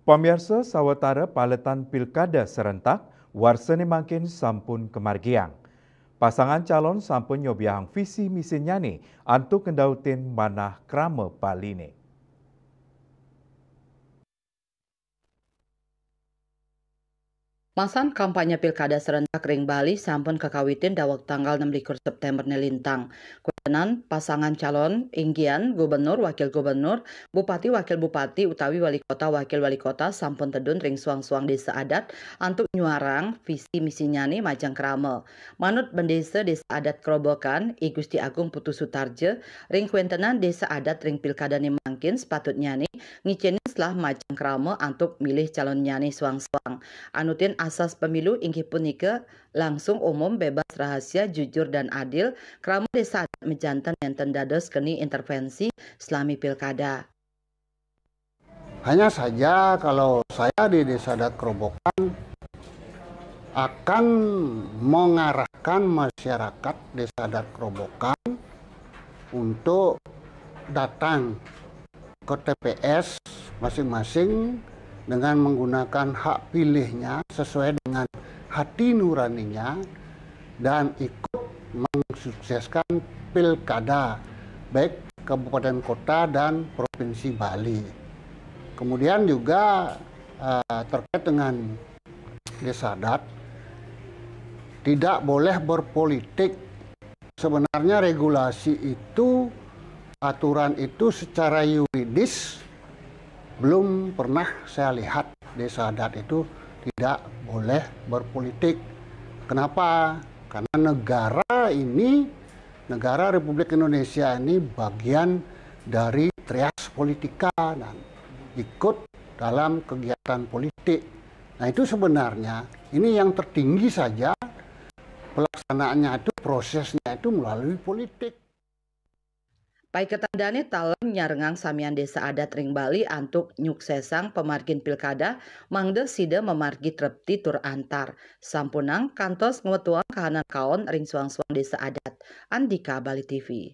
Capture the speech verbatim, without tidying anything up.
Pamiarsa, sawetara paletan pilkada serentak, warsane mangkin sampun kamargiang. Pasangan calon sampun nyobiahang visi misinyane antuk ngendautin manah krama Baline. Masan kampanye pilkada serentak ring Bali sampun kakawitin daweg tanggal enam likur September ne lintang. Kuenan pasangan calon inggian gubernur, wakil gubernur, bupati, wakil bupati, utawi wali kota, wakil wali kota sampun tedun ring suang-suang desa adat antuk nyuarang visi misinyane majeng krama. Manut Bendesa Desa Adat Kerobokan, I Gusti Agung Putu Sutarja, ring kuentenan desa adat ring pilkadane mangkin sepatutnyane ngicenin selah majeng krama antuk milih calonnyane suang-suang. Anutin asas pemilu inggih punika langsung, umum, bebas, rahasia, jujur, dan adil, krama desa adat majanten nenten dados keni intervensi selami pilkada. Hanya saja kalau saya di Desa Adat Kerobokan akan mengarahkan masyarakat Desa Adat Kerobokan untuk datang ke T P S masing-masing dengan menggunakan hak pilihnya sesuai dengan hati nuraninya dan ikut mensukseskan pilkada baik kabupaten kota dan provinsi Bali. Kemudian juga eh, terkait dengan desa adat tidak boleh berpolitik. Sebenarnya regulasi itu, aturan itu secara yuridis belum pernah saya lihat desa adat itu tidak boleh berpolitik. Kenapa? Karena negara ini, negara Republik Indonesia ini bagian dari trias politika dan ikut dalam kegiatan politik. Nah, itu sebenarnya ini yang tertinggi saja pelaksanaannya itu, prosesnya itu melalui politik. Paiketan dane taler nyarengang samian desa adat ring Bali antuk nyuksesang pamargin pilkada, mangda sida mamargi trepti tur antar. Sampunang kantos ngwetuang kahanan kaon ring suang-suang desa adat. Andika, Bali T V.